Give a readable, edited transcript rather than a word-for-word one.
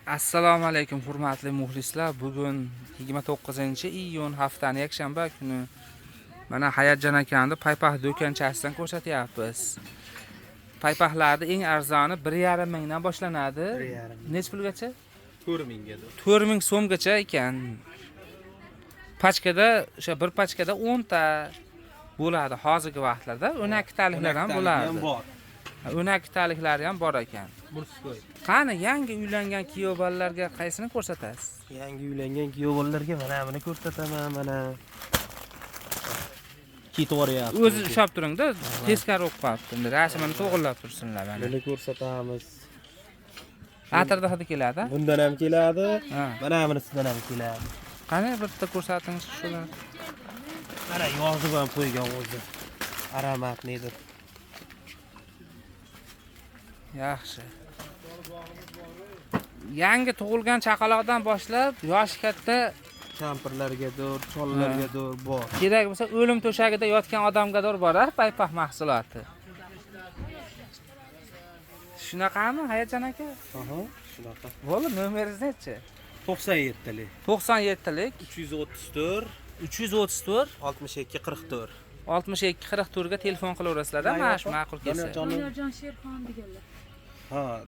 Assalomu alaykum, hurmatli muxlislar. Bugun 29-iyun, haftani yakshanba kuni. Mana Hayatjon akani paypah do'konchasidan ko'rsatyapmiz. Paypahlarni eng arzoni 1,5 mingdan boshlanadi. 1,5. Necha pulgacha? 4 mingga. 4000 so'mgacha ekan. Pachkada, o'sha bir pachkada 10 ta bo'ladi hozirgi vaqtlarda. 12 taliklar ham bo'ladi. Bor. 12 taliklari ham bor ekan. Мужской. Qani, yangi uylangan kuyov bolalarga qaysini ko'rsatasiz? Yangi uylangan kuyov bolalarga mana buni ko'rsataman, mana. Ketib yuboryapti. O'zi ushlab turingda, teskari o'qib qolibdi. Rasmini to'g'irlab tursinlar mana. Buni ko'rsatamiz. Atirda hidi keladi. Bundan ham keladi. Ha. Mana bunisidan ham keladi. Qani, bitta ko'rsating shular. Mana, yozib ham qo'ygan o'zi. Ароматный deb. Yaxshi. Yangi tug'ilgan chaqaloqdan boshlab yoshi katta Kampirlargadir, chollargadir bor. Kerak bo'lsa, o'lim to'shagida yotgan odamgadir bor a paypah mahsuloti. Shunaqami, Hayatjon aka? Aha, shunaqa. Bo'ldi, nomeringiz nechi? 97lik. 97lik. 334. 334. 62 44. 62 44 ga telefon qilaverasizlar, mana shu ma'qul kelsa. Doniyorjon Sherxon deganlar. Ha.